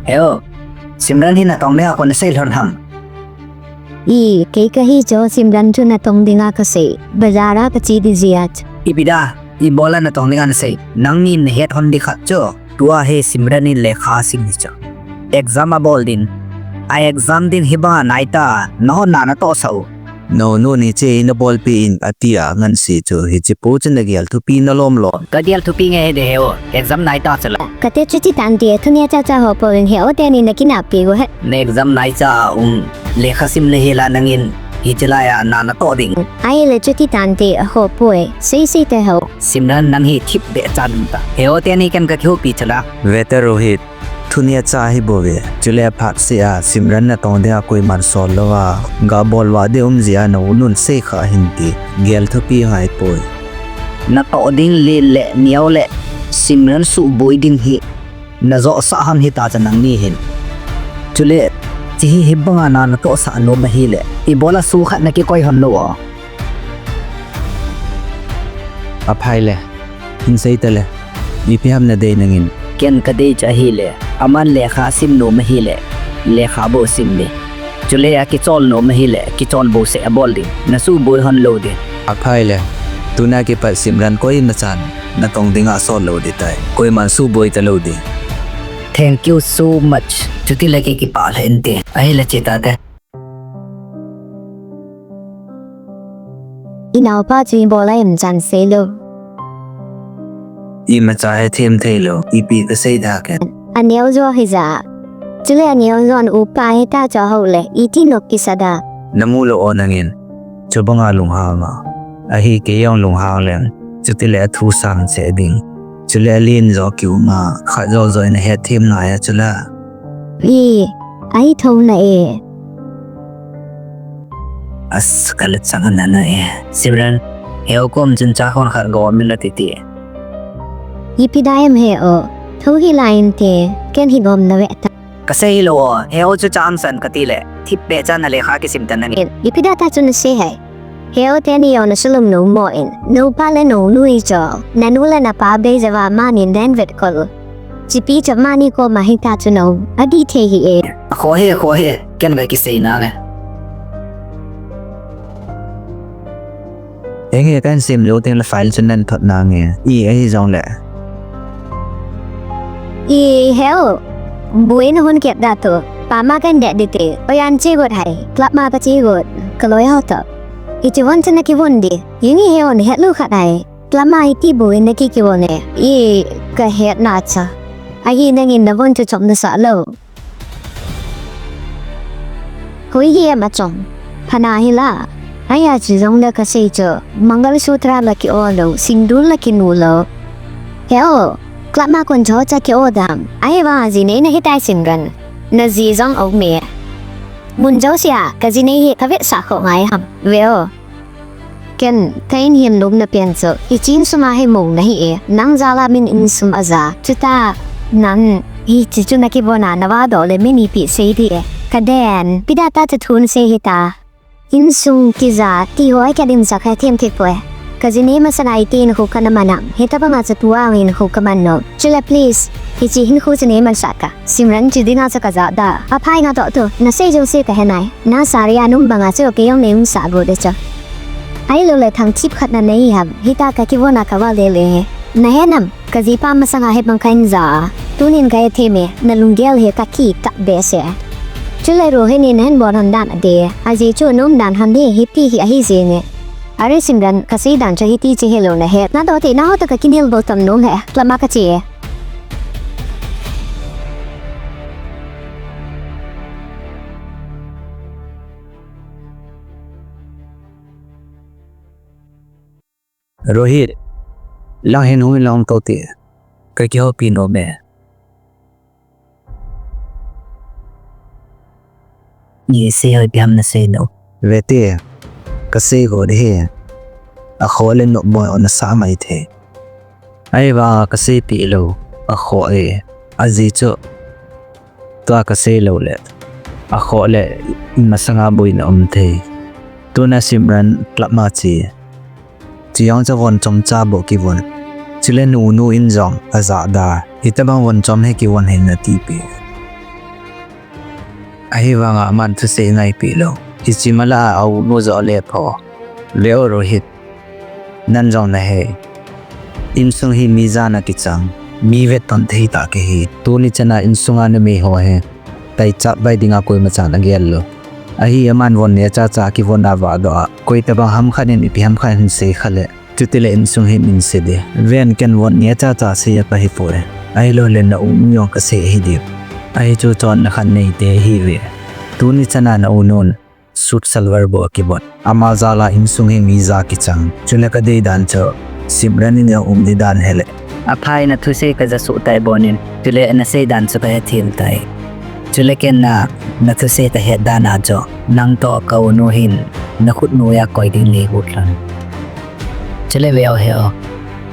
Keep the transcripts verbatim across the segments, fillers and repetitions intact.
Heo, Simran hi natong dinga kon sei lhon ham? I, kei kahi chu Simran chu natong dinga kasei. Bazar a kache ding jeh a chu. Ipi dia, ibola natong dinga nasei? Nangni nahet hon ding khat chu, tua hi Simran in lekha asim hi chu. Exam abol ding. A exam ding hi banga naitah a, nahon na natohsah u. Naunu ni che in abolpi in ati a ngansi chu hiche pu chu nagel thupi nalom lom. Kagel thupi nge hede Heo, exam naitah chu la. Kati chu ti tante, tunia chacha ho poi, Heo teni nakinahpi u he. Na exam naicha a um, lekha sim le hila nangin, hiche laiya na natoh ding. Ahile chu ti tante, ho poi, sei sei te ho. Simran nang hi thipbeh cha ding ta. Heo teni ken kakihoupi chu la. Vete Rohit. Tunia cha hi bou ve, chule aphat sea, Simran natong dinga koiman sol louva, gabol vah ding um jeh a naunun sei kha hinte, gel thupi ngai poi. Natoh ding le le neo le, Simran suboi ding hi, najohsah ham hita chu nangni hin. Chule, hiche hi hibanga na natohsah nom ahile, ibola su khat nakikoi hon lou a. Aphai le, hin sei tale, ipi ham nadei nangin. Ken kadei chu ahile, aman lekha asim nom ahile, lekha bou sim ding. Chule akichol nom ahile, kichol bou seh abol ding. Nasuboi hon lou ding. Aphai le, tuna kipat Simran koimachan natong dinga sol lou ding tai. Koiman suboi talou ding. Thank you so much. Chuti le kei kipah lheh inte. Ahile che tate. Inaopa chu ibola em chan sei lou. Imacha hethem thei lou, ipi kasei da ken. Aneo jo hija. Chule aneo jon upa hita chu ahou le, iti nop kisa da. Namu lou o nangin. Chubanga lunghang a. Ahi kei jong lunghang leng. Chuti le athu sang che ding. Chule alen jo kiuma, khat jo jo in ahetthem ngai a chu la. I, ahi thou na e. As, kala chang ana na e. Simran, Heo kom chun cha khon khat gom in la titi. Ipi da em Heo, thou hi la inte, ken hi gom na ve ta. Kasei lou o, Heo chu cha amsan kati le, thipbeh cha na lekha kisim ta nangin. Ipi da ta chu nasei hai. Heo teni jong nasulum nom mo in, nupa le nunu ijo, nanu le napa bei jeh uva mani nen vet kol. Chipi chu mani koma hita chu nau, adi thei hi e. Akhoh e, akhoh e, ken ga kisei nange. Enge kan sim lou teng le file chu nan thot nange, i ahi jong le. I Heo, buin hun kiat da tu, pama kan det dite, ojan chi got hai, club ma kachi got, kaloi ho to. Hiche von chu nakivon di, jing i Heo nahet lou khat hai, club ma iti buin nakikivon e, i kahet na cha. Ahi nangin navon chu chom nasah lou. Hoi hi em achom. Phana hi la. Aya chi jong le kasei chu. Mangal Sutra la ki-o lou. Sindoor la kinu lou. Heo. Club ma kon jo cha ki-o dam. Ahivang ajinei nahitai Simran. Naji jong aume. Mun jousea, kajinei hi kavetsah khoh ngai ham. Ve o. Ken, ka in hin lum na pen chu, hiche insung a hi mong nahi e, nang jal a min insung aja. Chuta, nang, hiche chu nakivon a nava doh le min ipi sei di e. Kaden, ipi da ta chu thu nasei hita. Insung kija, ti ho a ka dimsak hethem thei poi. Kajinei masanga iti in khu kana man a, hitabanga chu tua in khu kaman nom. Chule please, hiche hin khu chu neiman sah ka. Simran chu dinga chu kajah da. Aphai nga toh tu, nasei jouse kahe nai. Na sari a nung banga chu kei jong neisah got e chu. Ahilou le thangthip khat nanei ham, hita kakivon a kava lele. Nahe nam, kajipa masanga hibang kahin ja a. Tunin kahe thei me, nalunggel hi kakitah behseh. Chule Rohini nahin bol hon dan ade, ajeh chu nom dan hon hi, hipi hi ahi jenge. Are Simran, kasei dan chu hiti chu hilou nahe. Nadoh tei naho toh kakidel bol tam nom he, club ma kache e. Rohit, lang hin hung in lang to ti. Kakihoupi nom e. Ni sei hoi pi ham nasei lou. Vete, kasei got hi. Akhoh le nopboi o nasah mai thei. Ahivang kaseipeh lou, akhoh e, ajeh chu. Tua kasei lou le, akhoh le, imasanga boina um thei. Tuna Simran club ma che. Chujong chu von chomcha bou kivon. Chule nunu in jong ajah da. Hitabang von chom hi kivon hin atipi. Ahivanga aman thusei ngaipi lou. Hiche mala a unu jo le pho. Leo Rohit. Nang jong nahe. Insung hi mi jana kichang. Mi vetton thei tah kihi. Tuni chana insunga numei ho hi. Taichat bai dinga koima chan agel lou. Ahi aman von neocha cha kivon a vahdoh a. Koi tabang ham khat in ipi ham khat hin sei kha le. Chutile insung hi min sei ding. Ven ken von neocha cha sei a kahi poi. Ahilou le na u nu jong kasei hi ding. Ahi chu chonna khat neite hi ve. Tuni chana na u nun. Suit salwar bou akivon. Ama jal a insung hi mi ja kichang. Chule kadei dan chu. Simran in jong um ding dan hile. Aphai na thusei kaja suh tai bonin. Chule nasei dan chu kahe thim tai. Chule ken na, na thusei kahet dan a chu. Nang toh ka u nu hin. Na khut noiya koi ding nei bu lhon. Chule veo heo.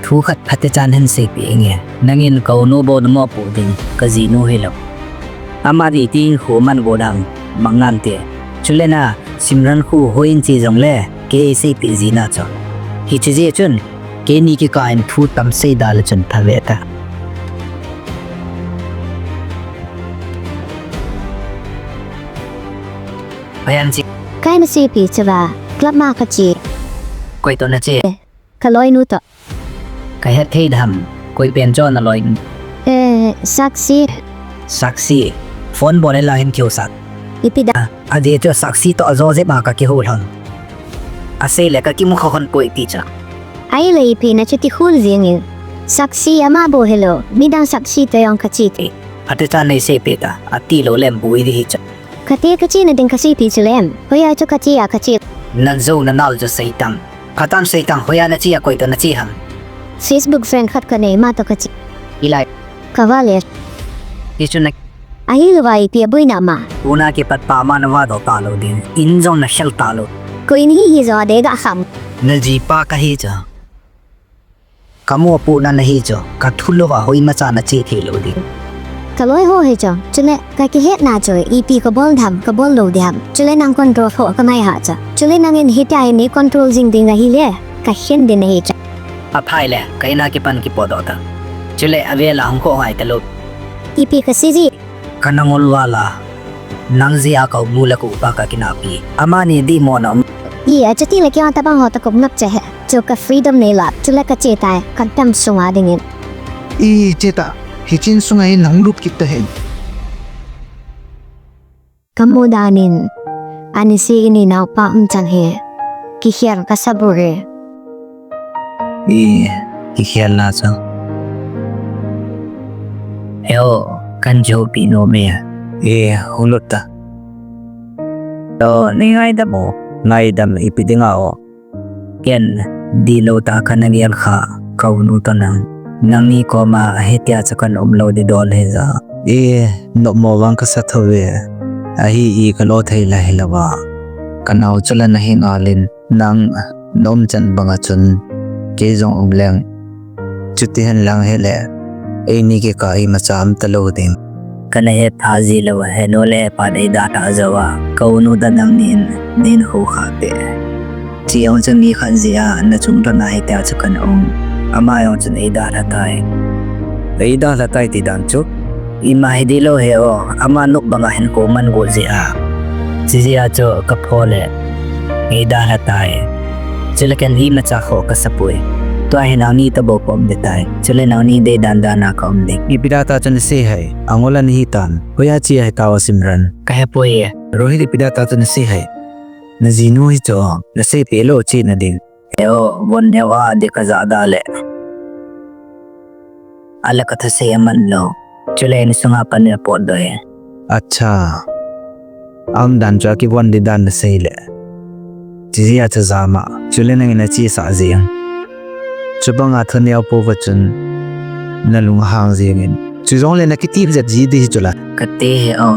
Thu khat phatechan hin seipeh inge. Nangin ka u nu bou na mopoh ding. Ka jinu hilou. Ama di ti khu man go dang. Mang nante. Chule na. Simran khu hoi in che jongle, kei seipeh jina chu. Hiche jeh chun, keini kikah in thu tam sei da le chun pha ve ta. Ayan chi. Kei na seipeh chu va, club ma kache. Koi toh nache? Ka loinu toh. Kahet thei dem, koi pen chu na loinu. Eh, Sakshi. Sakshi. Phone bol le la hin keu sak. Ipi da. Adeh chu Sakshi toh ajo jep a kakihou lhon. Asei le kakimu kha lhon poi ti chu. Ahile ipi na chuti khul jing in. Sakshi ama bou hilou, midang Sakshi toh jong kache thei. Phatechan nei seipeh ta, ati lou lem boi ding hi chu. Kati kache na ding kaseipeh chu lem, hoiya chu kache a kache. Nang jou na nal chu sei tang. Phatechan sei tang, hoiya nache a koi toh nache ham. Facebook friend khat kanei ama toh kache. Ilai. Ka va le. Ti chu na. Ahilou va ipi a boina ma. Tuna kipat pa ama na vahdoh talou ding. In jong na khel talou. Koi in hi hi jo de ga kham. Na jipa kahi chu. Ka mopohna nahi chu. Ka thu lou va hoimacha nache thei lou ding. Ka loi ho hi chu. Chule, kakihetna chu. Ipi kabol dem, kabol lou dem. Chule nang control ho kangai ha chu. Chule nangin hitia hi nei control jing ding ahile. Ka hin ding nahi chu. Aphai le, ka in a kipan kipotdoh ta. Chule, avel a hung kho ngai talou. Ipi kasei ji. Ka nangol val a. Nang jeh a ka u nu le ka upa kakinahpi. Amani dihmo na um. I, achuti le kei tabang ho toh ka um ngap cheh e. Chu ka freedom nei la. Chule kache tai. Ka dam sunga dingin. I, che ta. Hiche insunga hin nang lut kit ta hen. Kamu dan in. Ani se ini naopa um chang e. Kikhel kasa bou e. I, kikhel na chu. Heo, kan joupi nom e. I, hung lut ta. To, nei ngaidam o. Ngaidam ipi dinga o. Ken, dihlou tah kana gel kha, ka u nu toh nang. Nangni koma hitia chu kana um lou ding dol hija. I, nopmo vang kasa thou ve. Ahi i ka lo thei la hilou va. Ka nao chu la nahi ngal in. Nang na umchan banga chun kei jong um leng. Chuti hen lang hile, eini kikah a imacha um talou ding. Kana hetha ji lou, henu le hepan eidalha jou a, ka u nu toh nangnin, nei kho kha peh. Chi jong chun mi khat jeh a, na chung toh na hitia chu kana um. Ama jong chun eidalha tai. Eidalha tai ti dan chu. Ima hi dihlou he o, ama nop banga hin ko man go jeh a. Chijeh a chu ka pho le. Eidalha tai. Chule ken imacha kho kasa poi. Tua hi nangni toh bou ka um ding tai. Chule nangni dei dan dan a ka um ding. Ipi dia tah chun sei hai. Angol a nahi tan. Hoiya che ahi tao Simran. Ka he poi e. Rohit ipi dia tah chun sei hai. Na jinu hi chu. Na seipeh lou cheh na ding. Eo, von neo a ding ka ja da le. Ala ka thusei aman lou. Chule insunga pan in apotdoh e. Acha. Aum dan chu akivon ding dan nasei le. Chijeh a chu jama. Chule nangin nachesah jeng. Chubanga thu neo pouva chun. Nalung ahang jeng in. Chujongle nakiti jet ji ding hi chu la. Kati he o.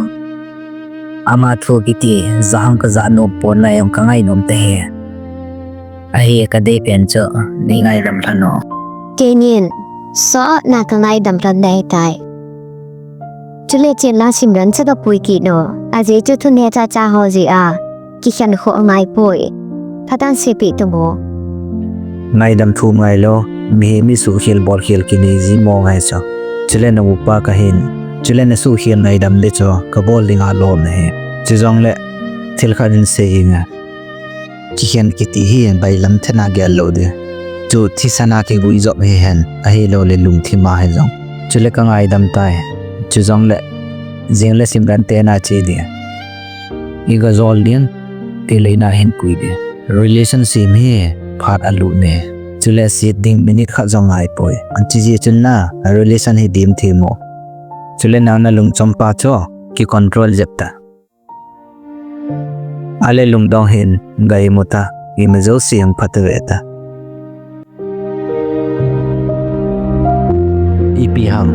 Ama thu kiti, jahang ka ja nom pon lai jong ka ngai nom te he. Ahi ka dei pen chu, nei ngaidam lhon o. Keinin, so na ka ngaidam lhon dei tai. Chule chen la Simran cha ka pui kit no, ajeh chu thu neocha cha ho jeh a, kikhen kho angai poi. Phatechan seipeh tamo. Ngaidam thum ngai lou, mihem hi suhkhel bolkhel kinei ji mo ngai chu. Chule na upa kahin, chule na suhkhel ngaidam le chu, ka bol dinga lom nahi. Chujongle thil khat in sei inge. Kikhen kiti hi bailam thena gel lou ding. Chu thisan a kiguijop hihen, ahilouleh lungthim a hijong. Chule kangaidam tai. Chujongle jing le Simran te na che ding. Iga jol ding, ti le ina hin pui ding. Relationship hi phat alut ne. Chule sit ding minute khat jong ngai poi. Anchi ji chun na, relation hi dim thei mo. Chule nang na lungchom pa chu, ki control jep ta. Ale lungdong hin, ga imu ta, ima jouse hung phat ve ta. Ipi ham,